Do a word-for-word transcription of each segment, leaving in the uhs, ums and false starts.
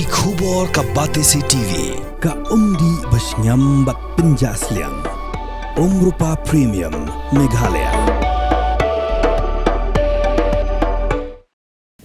Ki khubor ka Batesi T V, ka umdih ba shngiam bad pynjah sliang. Umrupa Premium, Meghalaya.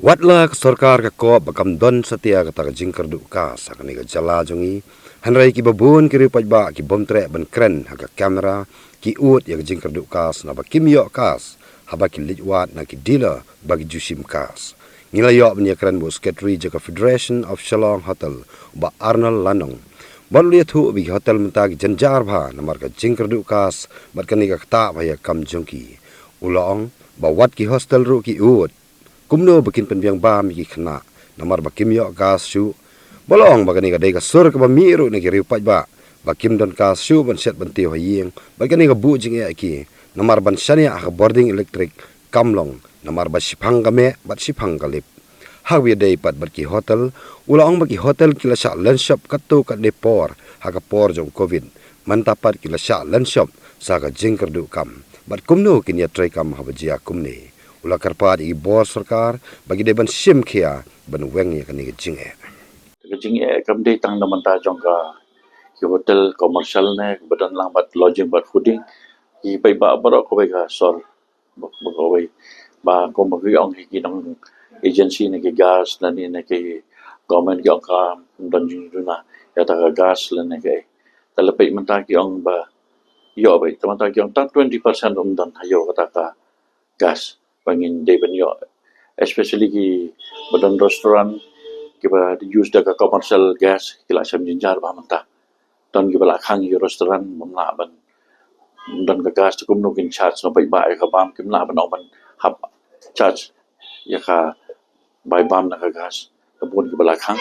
Wat la ka sorkar ka kop ba kam don satia kata ka jingkyrduh kas ha kane ka jylla jong ngi, hynrei kiba bun ki riew paidbah ki bym treh ban kren ha ka kamera, ki ud ïa ka jingkyrduh kas naba kim ïoh kas haba ki leit wad na ki dealer ba ki ju shim kas. Ngi la ïoh ban ïakren bad u Secretary jong ka Federation of Shillong Hotel, Bah Arnold Lanong, bad u la ïathuh ba ki hotel mynta ki jynjar bha namar ka jingkyrduh kas bad kane ka ktah bha ïa ka kam jong ki. U la ong ba wat ki hostel ruh ki ud kumno ba kin pynbiang bam ïa ki khynnah namar ba kim ïoh kas shuh. Ba la ong ba kane ka dei ka sur kaba mih ruh na ki riew paidbah ba kim don kas shuh ban shet ban tiew ha ïing bad kane ka buh jingeh ïa ki namar ban shaniah ha ka bording elektrik kam long namar ba shiphang ka meh bad shiphang ka lip. Ha kaba ïadei pat bad ki hotel, u la ong ba ki hotel ki la shah lynshop katto katne por ha ka por jong Covid. Mynta pat ki la shah lynshop sa ka jingkyrduh kam bad kumno kin ïatrei kam haba jia kumne. U la kyrpad ïa ki bor sorkar ba ki dei ban shim khia ban weng ïa kane ka jingeh. Ka jingeh kam dei tang na bynta jong ka ki hotel commercial ne ba don lang bad lodging bad fooding. Ki paidbah baroh kawei ka sor ba, ba kawei ba kum ba ki ong hi ki nong agency ne ki gas ne ne ki government ki ong kam don jingduna ïa kata ka gas ne ki. Te la peit mynta ki ong ba ïoh ba te mynta ki ong tang twenty percent um don ha ïoh kata ka gas. Ba ngin dei ban ïoh, especially ki ba don restaurant kiba use da ka commercial gas ki la shem jynjar bha mynta. Don kiba la khang ïa ki restaurant bym lah ban don ka gas te kumno kin charge na paidbah ïa ka bam, kim lah ban ong ban hap charge ïa ka bai bam na ka gas. Ka bun kiba la khang.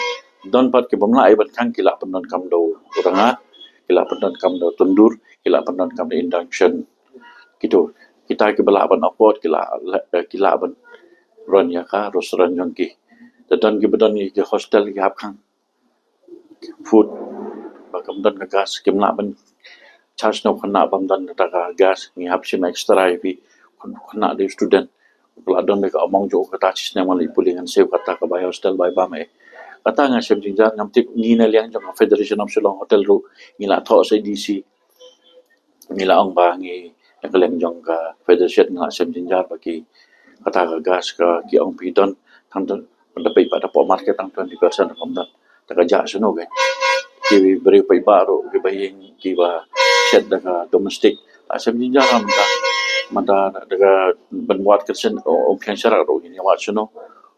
Don pat ki bym lah ïa ban khang ki la pyndonkam da u rangad, ki la pyndonkam da u tandoor, ki la pyndonkam da induction. Kito, kita kiba lah ban afford ki la, ki la ban run ïa ka restaurant jong ki. Te don kiba don ïa ki hostel ki hap khang food ba kam don ka gas, kim lah ban charge na u khynnah bym don kata ka gas, ngi hap shim extra ïa phi. Khynnah dei student, u la don dei ka among jong u kata shi snem ngan leit pule ngan siew kata ka bai hostel bai bam eh. Kata nga shem jynjar, ngam tip ngi na liang jong ka Federation of Shillong Hotel ruh ngi la thoh sa D C. Ngi la ong ba ngi na ka liang jong ka federation ngi la shem jynjar ba ki kata ka gas ka ki ong phi don tang don da peit ba da pok market tang twenty percent ruh kam don. Te ka jah shano ka ki briew paidbah ruh kiba ïeng kiba shet da ka domestic la shem jynjar mynta. Mynta da ka ban wad kyrshan ong phi sharak ruh ngi wad shano,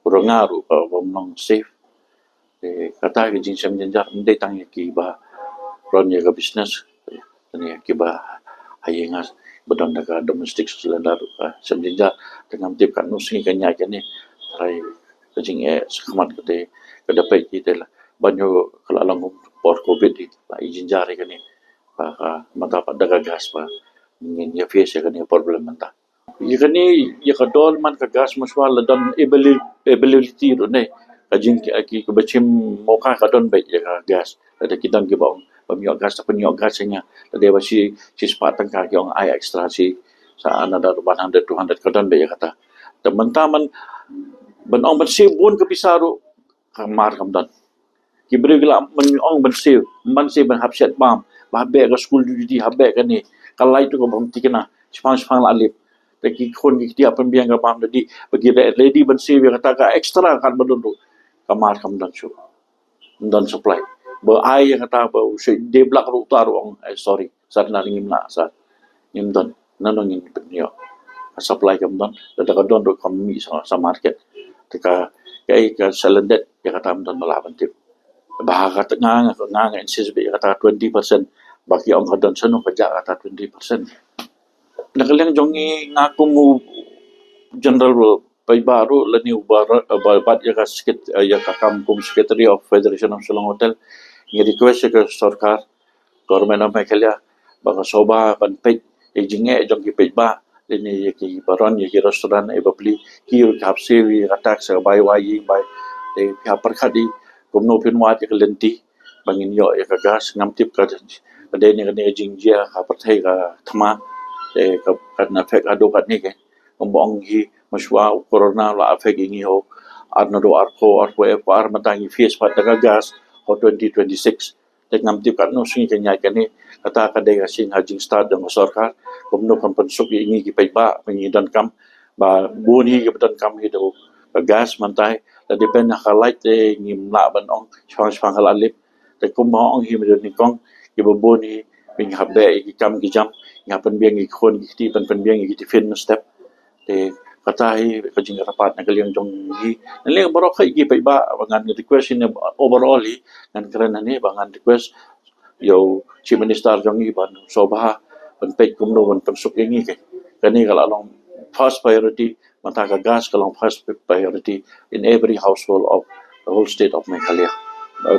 u rangad ruh ka bym long safe. Te kata ka jingshem jynjar ym dei tang ïa kiba run ïa ka business, tang ïa kiba ha ïing ba don da ka domestic cylinder ruh ka shem jynjar. Te ngam tip katno sngi kan ïaid kane, trai ka jingeh shakhmat ka te ka da peit ki te la ban ïoh ka la long por Covid hi la i jynjar ïa kane. Ba ka mynta pat da ka gas ba ngin ïa face ïa kane problem mynta. Ïa kane, ïa ka dor man ka gas, mynshuwa la don avail-, availability ruh ne. Ka jing ki, ki, kiba shim moka ka don beit ïa ka gas. Lada ki don kiba ong bym ïoh gas, te pynïoh gas ïa nga. Lada ba shi, shi spah tyngka ki ong ai extra shi, sa another one hundred, two hundred ka don beit ïa kata. Te mynta man ban ong ban siew bun ka pisa ruh ka mar kam don. Ki briew ki la ban ong ban siew, ban siew ban hap shet bam, ba hap beh ka school duty, hap beh kane, ka light ruh ka bym thikna, shipang shipang la lip. Te ki khun ki kti hap pynbiang ka bam da dih, ba ki re-, ready ban siew ïa kata ka extra kat ba don ruh ka mar kam don shuh. Ym don supply. Ba ai ïa kata ba u shu dei blak ruh uta ruh ong, eh, sorry, sat na ngim lah, sat. Ngim don, nano ngin pynïoh. Ka supply kam don, lada ka don ruh kam mih sa, sa market. Te ka, ka, ka cylinder ïa kata ym don ba lah ban tip. Ba kata nga, nga, nga, nga insist beit ïa kata twenty percent. Ba ki ong ka don shano ka jah kata twenty percent. Na ka liang jong ngi nga kum u general paidbah ruh lane u ba, ba, bat ïa ka secret-, ïa ka kam kum Secretary of Federation of Shillong Hotel, ngi request ïa ka sorkar, Government of Meghalaya, ba ka sngewbha ban peit ïa ka jingeh jong ki paidbah, lane ïa ki ba run ïa ki restaurant, ïa ba plie, ki ruh ki hap siew ïa ka tax, ïa ka bai wai ïing bai, te ki hap pyrkhat ïa kumno phin wad ïa ka lynti ba ngin ïoh ïa ka gas. Ngam tip ka, ka dei ne kane ka jingjia ka pyrthei ka thma, te ka, kan affect haduh katne ke. Kumba ong hi, mynshuwa u corona la affect ïa ngi ho, Ar naduh arphew, arphew ïa ka ar mynta ngi face pat da ka gas ha twenty twenty-six. Te ngam tip katno sngi kan ïaid kane, kata ka dei ka sing ha jingstad jong ka sorkar. Kumno kan pynsuk ïa ngi ki paidbah ba ngi donkam, ba bun hi kiba donkam hi da ka gas mynta. La depend ha ka light te ngim lah ban ong shipang shipang ka la lip. Te kumba ong hi mynta nyngkong, kiba bun hi, ngi hap beh ïa ki kam ki jam, ngi hap pynbiang ïa ki khun ki kti, pyn pynbiang ïa ki tiffin mynstep. Te kata hi ka jingkyrpad na ka liang jong ngi. Na liang baroh hi ki paidbah, ba ngan request hi ne overall hi, ngan kren hangne ba ngan request ïa u Chief Minister jong ngi ban sngewbha ban peit kumno ban pynsuk ïa ngi, kane ka la long first priority. Mynta ka gas ka long first priority in every household of the whole state of Meghalaya.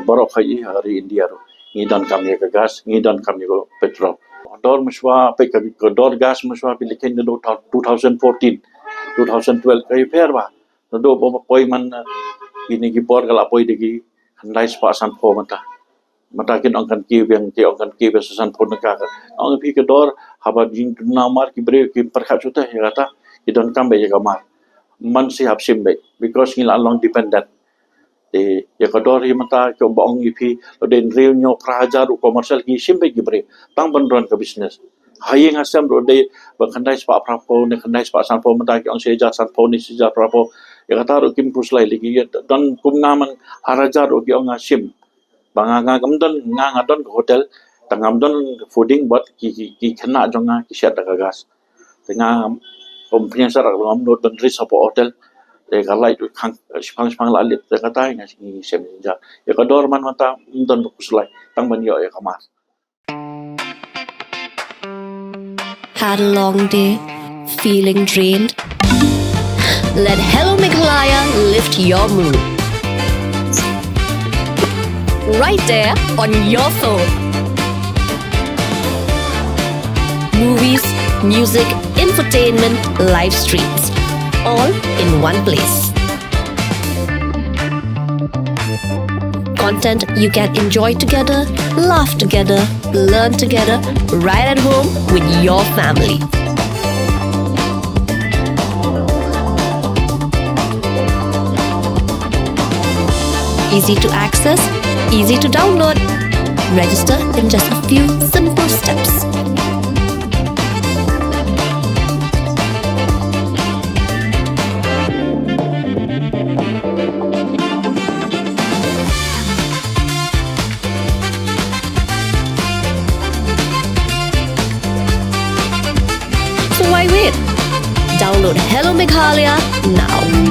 Baroh hi ha ri India ruh ngi donkam ïa ka gas, ngi donkam ïa ka petrol. Dor mynshwa, peit ka, ka dor gas mynshwa phi leit kheiñ naduh two thousand fourteen, two thousand twelve ka ïapher bha. Naduh ba poi man, eh, kine ki por ka la poi da ki khyndai spah sanphew mynta. Mynta kin ong kan kiew biang, ki ong kan kiew biang sa sanphew tyngka. Ong phi ka dor, haba jingduna mar ki briew kim pyrkhat shuh te ïa kata, ki donkam beit ïa ka mar. Man shi hap shim beit, because ngi la long dependent. Te ïa ka dor hi mynta, kumba ong ïa phi, lada dei hynriew hynñiew phra hajar u commercial ki shim beit ki briew tang ban run ka business. Ha ïing ha sem ruh dei ba khyndai spah phraphew ne khyndai spah sanphew, mynta ki ong shi hajar sanphew ne shi hajar phraphew. Ïa kata ruh kim khuslai lei, ki don kum nga man ar hajar ruh ki ong nga shim. Ba nga, nga ngam don, nga, nga don ka hotel, tang ngam don fooding, but ki, ki, ki khynnah jong nga ki shet da ka gas. Te nga, kum pynïasoh ruh ngam nud ban risk hapoh hotel. Te ka light khang shipang shipang la lip, te kata nga ngi shem jynjar. Ïa ka dor man mynta ym don ba khuslai, tang ban ïoh ïa ka mar. Had a long day? Feeling drained? Let Hello Meghalaya lift your mood. Right there on your phone. Movies, music, infotainment, live streams, all in one place. Content you can enjoy together, laugh together, learn together, right at home with your family. Easy to access, easy to download. Register in just a few simple steps. So why wait? Download Hello Meghalaya now.